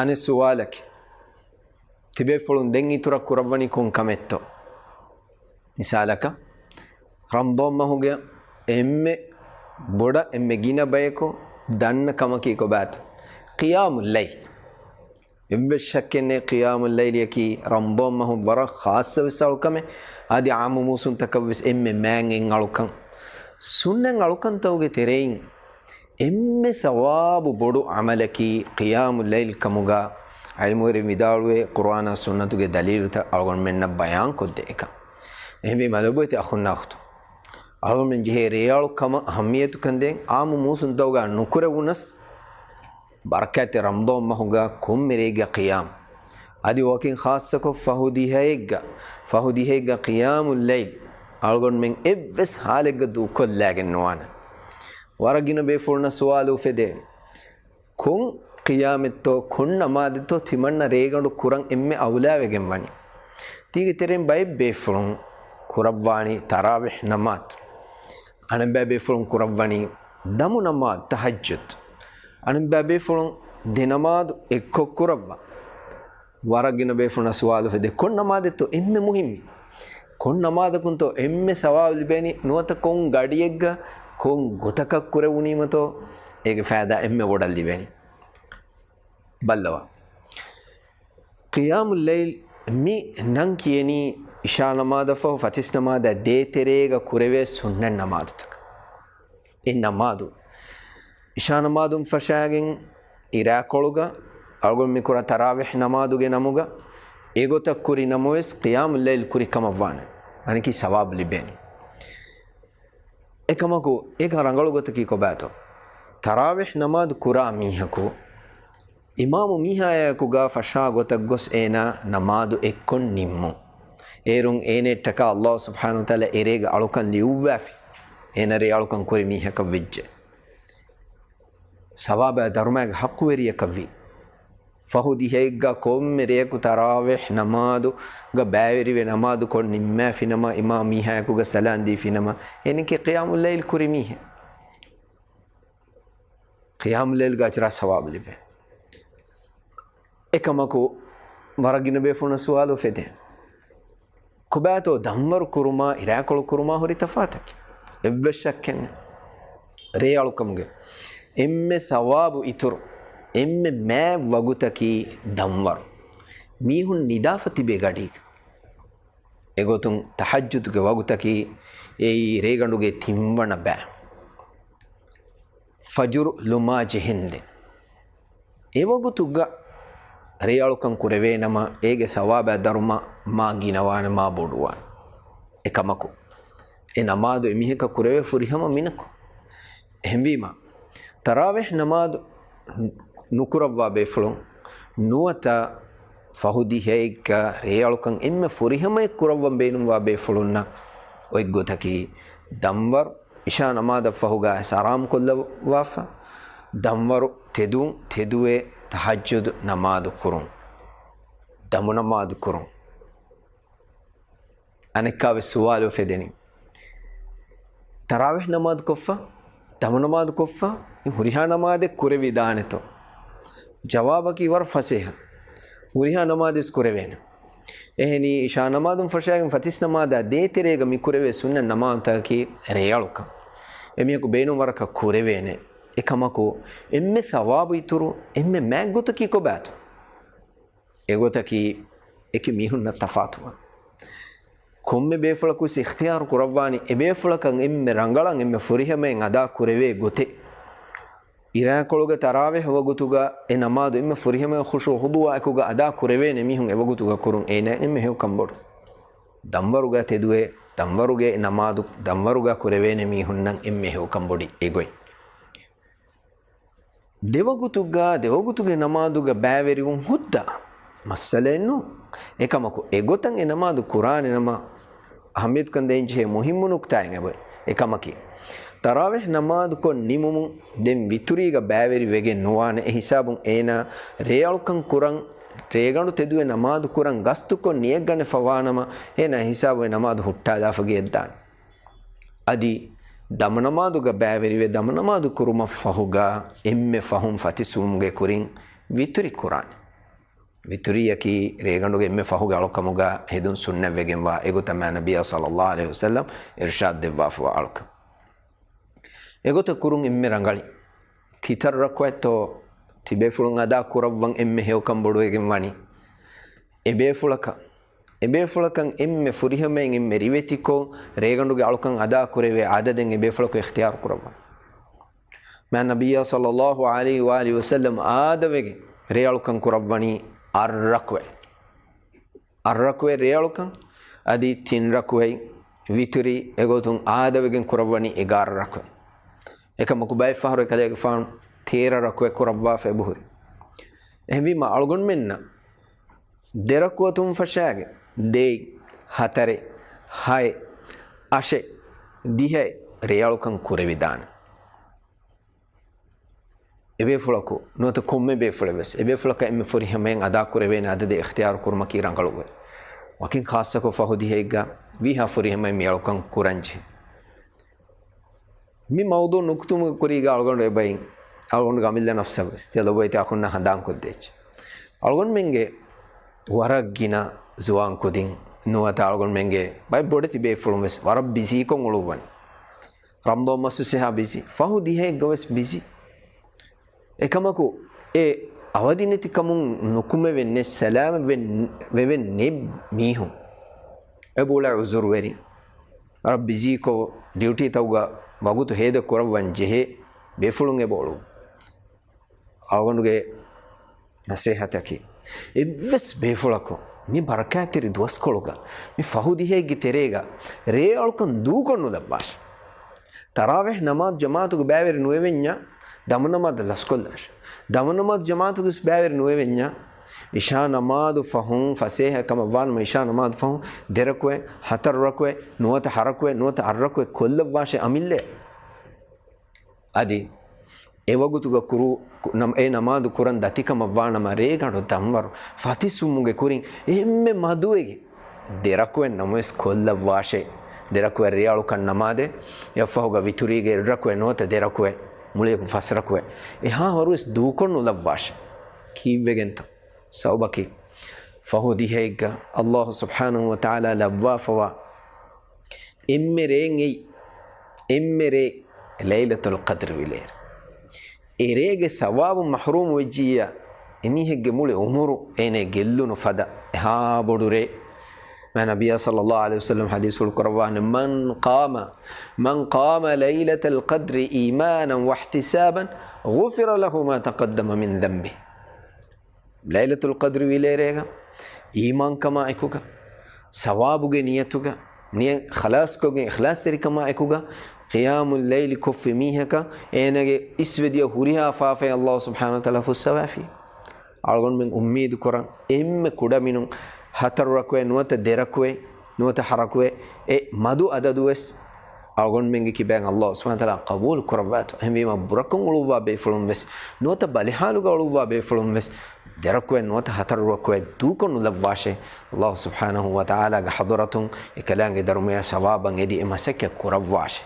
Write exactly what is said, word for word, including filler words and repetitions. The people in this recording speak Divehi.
އަނެއް ސުވާލަކީ، ތިބޭފުޅުން ދެން އިތުރަށް ކުރައްވަނީ ކޮން ކަމެއްތޯ؟ މިސާލަކަށް، ރަމަޟާން މަހުގެ އެންމެ ބޮޑަށް އެންމެ ގިނަ ބަޔަކު ދަންނަ ކަމަކީ ކޮބާތޯ؟ ޤިޔާމުއްލައިލް. އެއްވެސް ޝައްކެއް ނެތް، ޤިޔާމުއްލައިލިއަކީ ރަމަޟާން މަހު ވަރަށް ޚާއްޞަވެސް އަޅުކަމެއް. އަދި އާއްމު މޫސުންތަކަށްވެސް އެންމެ މާތް އެއް އަޅުކަން. ސުންނަތް އަޅުކަންތަކުގެ ތެރެއިން އެންމެ ޘަވާބު ބޮޑު ޢަމަލަކީ ޤިޔާމުއްލައިލް ކަމުގަ ޢިލްމުވެރިން ވިދާޅުވޭ، ޤުރުއާނާ ސުންނަތުގެ ދަލީލުތައް އަޅުގަނޑުމެންނަށް ބަޔާން ކޮށްދޭ އެކަން. އެހެންވީމަ ލޮބުވެތި އަޚުންނާ އުޚްތުން، އަޅުގަނޑުމެން ޖެހޭ ރޭއަޅުކަމަށް އަހައްމިޔަތުކަން ދޭން. އާއްމު މޫސުންތަކުގަ ނުކުރެވުނަސް، ބަރަކާތްތެރި ރަމަޟާން މަހުގަ ކޮންމެ ރެއެއްގަ ޤިޔާމް، އަދި ވަކިން ޚާއްޞަކޮށް ފަހު ދިހައެއްގަ، ފަހު ދިހައެއްގަ ޤިޔާމުއްލައިލް އަޅުގަނޑުމެން އެއްވެސް ހާލެއްގަ ދޫކޮށްލާގެން ނުވާނެ. ވަރަށް ގިނަ ބޭފުޅުންނަށް ސުވާލު އުފެދޭ، ކޮން ޤިޔާމެއްތޯ، ކޮން ނަމާދެއްތޯ ތިމަންނަ ރޭގަނޑު ކުރަން އެންމެ އައުލާވެގެން ވަނީ؟ ތީގެ ތެރެއިން ބައެއް ބޭފުޅުން ކުރައްވާނީ ތަރާވިޙް ނަމާދު. އަނެއްބައި ބޭފުޅުން ކުރައްވަނީ ދަމު ނަމާދު، ތަހައްޖުދު. އަނެއްބައި ބޭފުޅުން ދެ ނަމާދު އެއްކޮށް ކުރައްވާ. ވަރަށް ގިނަ ބޭފުޅުންނަށް ސުވާލު އުފެދޭ، ކޮން ނަމާދެއްތޯ އެންމެ މުހިއްމީ؟ ކޮން ނަމާދަކުންތޯ އެންމެ ސަވާބު ލިބޭނީ؟ ނުވަތަ ކޮން ގަޑިއެއްގަ ކޮން ގޮތަކަށް ކުރެވުނީމަތޯ އޭގެ ފައިދާ އެންމެ ބޮޑަށް ލިބޭނީ؟ ބައްލަވާ. ޤިޔާމުއްލައިލް މި ނަން ކިޔެނީ އިޝާ ނަމާދަށް ފަހު ފަތިސް ނަމާދާ ދޭތެރޭގަ ކުރެވޭ ސުންނަތް ނަމާދުތަކަށް. އެ ނަމާދު އިޝާ ނަމާދުން ފަށާގެން އިރާކޮޅުގަ އަޅުގަނޑު މިކުރާ ތަރާވިޙް ނަމާދުގެ ނަމުގަ އެގޮތަށް ކުރި ނަމަވެސް ޤިޔާމުއްލައިލް ކުރި ކަމަށްވާނެ. އަނެކީ ސަވާބު ލިބޭނެ. އެކަމަކު އޭގަ ރަނގަޅު ގޮތަކީ ކޮބާތޯ؟ ތަރާވިޙް ނަމާދު ކުރާ މީހަކު އިމާމު މީހާއާއެކުގަ ފަށާ ގޮތަށް ގޮސް އޭނާ ނަމާދު އެއްކޮށް ނިންމުން. އޭރުން އޭނައަށްޓަކާ ﷲ ސުބްޙާނަހޫ ވަތަޢާލާ އެރޭގަ އަޅުކަން ލިޔުއްވާފި. އޭނަ ރޭ އަޅުކަން ކުރި މީހަކަށް ވެއްޖެ. ސަވާބާ ދަރުމައިގެ ޙައްޤުވެރިޔަކަށްވީ. ފަހު ދިހައެއްގަ ކޮންމެ ރެޔަކު ތަރާވިޙް ނަމާދުގަ ބައިވެރިވެ ނަމާދު ކޮށް ނިންމާފިނަމަ، އިމާމް މީހާއެކުގަ ސަލާން ދީފިނަމަ، އޭނައަކީ ޤިޔާމުއްލައިލް ކުރި މީހެއް. ޤިޔާމުއްލައިލްގެ އަޖްރާ ސަވާބު ލިބޭ. އެކަމަކު ވަރަށް ގިނަ ބޭފުޅުންނަށް ސުވާލު އުފެދޭ. ކޮބާތޯ ދަންވަރު ކުރުމާ އިރާކޮޅު ކުރުމާ ހުރި ތަފާތަކީ؟ އެއްވެސް ޝައްކެއް ނެތް. ރޭ އަޅުކަމުގެ އެންމެ ސަވާބު އިތުރު، އެންމެ މާތް ވަގުތަކީ ދަންވަރު. މީހުން ނިދާފަ ތިބޭ ގަޑީގަ. އެގޮތުން ތަހައްޖުދުގެ ވަގުތަކީ އެއީ ރޭގަނޑުގެ ތިންވަނަ ބައި. ފަޖުރު ލުމާ ޖެހެންދެން އެވަގުތުގަ ރޭއަޅުކަން ކުރެވޭނަމަ، އޭގެ ސަވާބާ ދަރުމަ މާ ގިނަވާނެ، މާ ބޮޑުވާނެ. އެކަމަކު، އެ ނަމާދު އެމީހަކަށް ކުރެވޭ ފުރިހަމަ މިނަކު. އެހެންވީމަ، ތަރާވީޙް ނަމާދު ނުކުރައްވާ ބޭފުޅުން، ނުވަތަ ފަހު ދިހައެއްގަ ރޭއަޅުކަން އެންމެ ފުރިހަމައެއް ކުރައްވަން ބޭނުންވާ ބޭފުޅުންނަށް އޮތް ގޮތަކީ، ދަންވަރު އިޝާ ނަމާދަށް ފަހުގަ އައިސް އަރާމުކޮށްލައްވާފަ، ދަންވަރު ތެދުވުން، ތެދުވެ ތަހައްޖުދު ނަމާދު ކުރުން، ދަމު ނަމާދު ކުރުން. އަނެއްކާވެސް ސުވާލު އުފެދެނީ، ތަރާވީޙް ނަމާދު ކޮށްފަ، ދަމު ނަމާދު ކޮށްފަ، މި ހުރިހާ ނަމާދެއް ކުރެވިދާނެތޯ؟ ޖަވާބަކީ ވަރަށް ފަސޭހަ. ހުރިހާ ނަމާދެއް ކުރެވޭނެ. އެހެނީ، އިޝާ ނަމާދުން ފަށާގެން ފަތިސް ނަމާދާ ދޭތެރޭގަ މި ކުރެވޭ ސުންނަތް ނަމާދުތަކަކީ ރޭއަޅުކަން. އެމީހަކު ބޭނުން ވަރަކަށް ކުރެވޭނެ. އެކަމަކު، އެންމެ ސަވާބު އިތުރު، އެންމެ މާތް ގޮތަކީ ކޮބާތޯ؟ އެގޮތަކީ، އެކި މީހުންނަށް ތަފާތުވާ. ކޮންމެ ބޭފުޅަކުވެސް އިޚްތިޔާރު ކުރައްވާނީ، އެބޭފުޅަކަށް އެންމެ ރަނގަޅަށް، އެންމެ ފުރިހަމައިން އަދާ ކުރެވޭ ގޮތެއް. އިރާކޮޅުގެ ތަރާވީޙް ވަގުތުގަ އެ ނަމާދު އެންމެ ފުރިހަމައިން ޚުޝޫޢު ޚުޟޫޢައެކުގަ އަދާ ކުރެވޭނެ މީހުން އެވަގުތުގަ ކުރުން އޭނަ އެންމެ ހެޔޮކަން ބޮޑު. ދަންވަރުގަ ތެދުވެ، ދަންވަރުގެ ނަމާދު، ދަންވަރުގަ ކުރެވޭނެ މީހުންނަށް އެންމެ ހެޔޮކަން ބޮޑު އެގޮތް. ދެވަގުތުގަ، ދެވަގުތުގެ ނަމާދުގަ ބައިވެރިވުން ހުއްދަ މައްސަލައެއް ނޫން. އެކަމަކު، އެގޮތަށް އެ ނަމާދު ކުރާނެ ނަމަ، އަހައްމިޔަތުކަން ދޭންޖެހޭ މުހިއްމު ނުކުތާއެއް އެބައޮތް. އެކަމަކީ، ތަރާވީޙް ނަމާދުކޮށް ނިމުމުން ދެން ވިތުރީގަ ބައިވެރި ވެގެން ނުވާނެ. އެ ހިސާބުން އޭނާ ރޭއަޅުކަން ކުރަން، ރޭގަނޑު ތެދުވެ ނަމާދު ކުރަން ގަސްތުކޮށް ނިޔަތްގަނެފަވާނަމަ، އޭނާ ހިސާބު އެ ނަމާދު ހުއްޓާލާފަ ގެއަށްދާނެ. އަދި ދަމު ނަމާދުގަ ބައިވެރިވެ، ދަމު ނަމާދު ކުރުމަށްފަހުގަ އެންމެ ފަހުން ފަތިސްވުމުގެ ކުރިން ވިތުރި ކުރާނެ. ވިތުރީއަކީ ރޭގަނޑުގެ އެންމެ ފަހުގެ އަޅުކަމުގަ ހެދުން ސުންނަތްވެގެންވާ އެގޮތަށް މާ ނަބިއްޔާ ޞައްލައްލާހު ޢަލައިހި ވަސައްލަމް އިރްޝާދު ދެއްވާފަވާ އަޅުކަން. އެގޮތަށް ކުރުން އެންމެ ރަނގަޅި. ކިތައް ރަކުޢަތްތޯ ތިބޭފުޅުން އަދާ ކުރައްވަން އެންމެ ހެޔޮކަން ބޮޑުވެގެން ވަނީ؟ އެބޭފުޅަކަށް، އެބޭފުޅަކަށް އެންމެ ފުރިހަމައިން އެންމެ ރިވެތިކޮށް ރޭގަނޑުގެ އަޅުކަން އަދާ ކުރެވޭ އަދަދެއް އެބޭފުޅަކު އިޚްތިޔާރު ކުރައްވަން. މާ ނަބިއްޔާ ޞައްލައްލާހު ޢަލައިހި ވައާލިހި ވަސައްލަމް އާދަވެގެން ރޭއަޅުކަން ކުރައްވަނީ އަށް ރަކުޢަތް. އަށް ރަކުޢަތް ރޭއަޅުކަން، އަދި ތިން ރަކުޢަތް ވިތުރީ، އެގޮތުން އާދަވެގެން ކުރައްވަނީ އެގާރަ ރަކުޢަތް. އެކަމަކު ބައެއް ފަހަރު އެކަލޭގެފާނު ތޭރަ ރަކުޢަތް ކުރައްވާފަ އެބަހުރި. އެހެންވީމަ އަޅުގަނޑުމެންނަށް ދެ ރަކުޢަތުން ފަށާގެ ދޭއް، ހަތަރެއް، ހައެއް، އަށެއް، ދިހައެއް ރޭއަޅުކަން ކުރެވިދާނެ. އެބޭފުޅަކު ނުވަތަ ކޮންމެ ބޭފުޅެއް ވެސް އެބޭފުޅަކަށް އެންމެ ފުރިހަމައިން އަދާކުރެވޭނެ އަދަދެއް އިޚްތިޔާރު ކުރުމަކީ ރަނގަޅުވޭ. ވަކިން ޚާއްޞަކޮށް ފަހު ދިހައެއްގަ ވީހާ ފުރިހަމައިން މި އަޅުކަން ކުރަންޖެހޭ. މި މައުޟޫ ނުކުތުމުގެ ކުރީގަ އަޅުގަނޑު އެބައިން އަޅުގަނޑުގެ އަމިއްލަ ނަފްސަށް ވެސް ތިޔަ ލޮބުވެތި އަޚުންނަށް ހަނދާންކޮށްދޭއްޗެއް. އަޅުގަނޑުމެންގެ ވަރަށް ގިނަ ޒުވާން ކުދިން ނުވަތަ އަޅުގަނޑުމެންގެ ބައެއް ބޮޑެތި ބޭފުޅުން ވެސް ވަރަށް ބިޒީކޮށް އުޅުއްވަނީ. ރަމްޟާން މަސް ވެސް އެހާ ބިޒީ. ފަހު ދިހައެއްގަ ވެސް ބިޒީ. އެކަމަކު އެ އަވަދިނެތިކަމުން ނުކުމެވެން ނެތް، ސަލާމަތް ވެވެން ނެތް މީހުން. އެބައުޅޭ ޢުޛުރުވެރި، ވަރަށް ބިޒީކޮށް ޑިއުޓީތަކުގަ ވަގުތު ހޭދަ ކުރައްވަން ޖެހޭ ބޭފުޅުން އެބައުޅު. އަޅުގަނޑުގެ ނަސޭހަތަކީ، އެއްވެސް ބޭފުޅަކު މި ބަރަކާތްތެރި ދުވަސްކޮޅުގަ، މި ފަހު ދިހައެއްގެ ތެރޭގަ ރޭ އަޅުކަން ދޫކޮށް ނުލައްވާށި. ތަރާވީޙް ނަމާދު ޖަމާޢަތުގެ ބައިވެރި ނުވެވެންޏާ، ދަމު ނަމާދަށް ލަސްކޮށްލާށި. ދަމު ނަމާދު ޖަމާޢަތުގެ ވެސް ބައިވެރި ނުވެވެންޏާ، އިޝާ ނަމާދު ފަހުން ފަސޭހަ ކަމަށް ވާނަމަ، އިޝާ ނަމާދު ފަހުން ދެ ރަކުޢަތް، ހަތަރު ރަކުޢަތް، ނުވަތަ ހަ ރަކުޢަތް، ނުވަތަ އަށް ރަކުޢަތް ކޮށްލައްވާށޭ އަމިއްލައަށް. އަދި އެވަގުތުގަ ކުރު، ނަމް، އެ ނަމާދު ކުރަން ދަތިކަމަށް ވާނަމަ، ރޭގަނޑު ދަންވަރު ފަތިސްވުމުގެ ކުރިން އެންމެ މަދުވެގެން ދެ ރަކުޢަތް ނަމަވެސް ކޮށްލައްވާށޭ. ދެ ރަކުޢަތް ރޭއަޅުކަން ނަމާދެއް، އެއަށްފަހުގަ ވިތުރީގެ އެއް ރަކުޢަތް ނުވަތަ ދެ ރަކުޢަތް، މުޅިއަކު ފަސް ރަކުޢަތް، އެހާ ވަރުވެސް ދޫކޮށް ނުލައްވާށޭ. ކީއްވެގެންތަ؟ ސަބަބަކީ، ފަހު ދިހައެއްގަ ﷲ ސުބްޙާނަހޫ ވަތަޢާލާ ލައްވާފަވާ އެންމެ ރޭން އެއީ، އެންމެ ރޭ ލައިލަތުލް ޤަދްރު ވިލޭރޭ. އެ ރޭގެ ސަވާބު މަޙްރޫމު ވެއްޖިއްޔާ، އެމީހެއްގެ މުޅި އުމުރު އޭނަ ގެއްލުނު ފަދަ އެހާ ބޮޑު ރޭ. މާ ނަބިއްޔާ ޞައްލައްލާހު ޢަލައިހި ވަސައްލަމް ޙަދީޘްފުޅު ކުރައްވާނެ، من قام، من قام ليلة القدر إيمانا واحتسابا غفر له ما تقدم من ذنبه. ލައިލަތުލް ޤަދްރު ވިލޭރޭގަ އީމާންކަމާ އެކުގަ، ސަވާބުގެ ނިޔަތުގަ، ނިޔަތް ޚަލާޞްކޮށްގެން އިޚްލާޞްތެރިކަމާ އެކުގަ، ޤިޔާމުލް ލައިލި ކޮށްފި މީހަކަށް އޭނަގެ އިސްވެދިޔަ ހުރިހާ ފާފައެއް ﷲ ސުބްޙާނަހޫ ވަތަޢާލާ ފުއްސަވާފި. އަޅުގަނޑުމެން އުއްމީދު ކުރަން އެންމެ ކުޑަމިނުން ހަތަރު ރަކުޢަތް ނުވަތަ ދެ ރަކުޢަތް ނުވަތަ ހަ ރަކުޢަތް އެ މަދު އަދަދުވެސް އަޅުގަނޑުމެންގެ ކިބައިން ﷲ ސުބްޙާނަހޫ ވަތަޢާލާ ޤަބޫލު ކުރައްވާތޯ. އެހެންވީމަ ބުރަކޮށް އުޅުއްވާ ބޭފުޅުން ވެސް ނުވަތަ ބަލިހާލުގަ އުޅުއްވާ ބޭފުޅުން ވެސް ދެ ރަކުޢަތް ނުވަތަ ހަތަރު ރަކުޢަތް ދޫކޮށް ނުލައްވާށޭ. ﷲ ސުބްޙާނަހޫ ވަތަޢާލާގެ ޙަޟްރަތުން އެކަލާނގެ ދަރުމަޔާ ސަވާބަށް އެދި އެ މަސައްކަތް ކުރައްވާށޭ.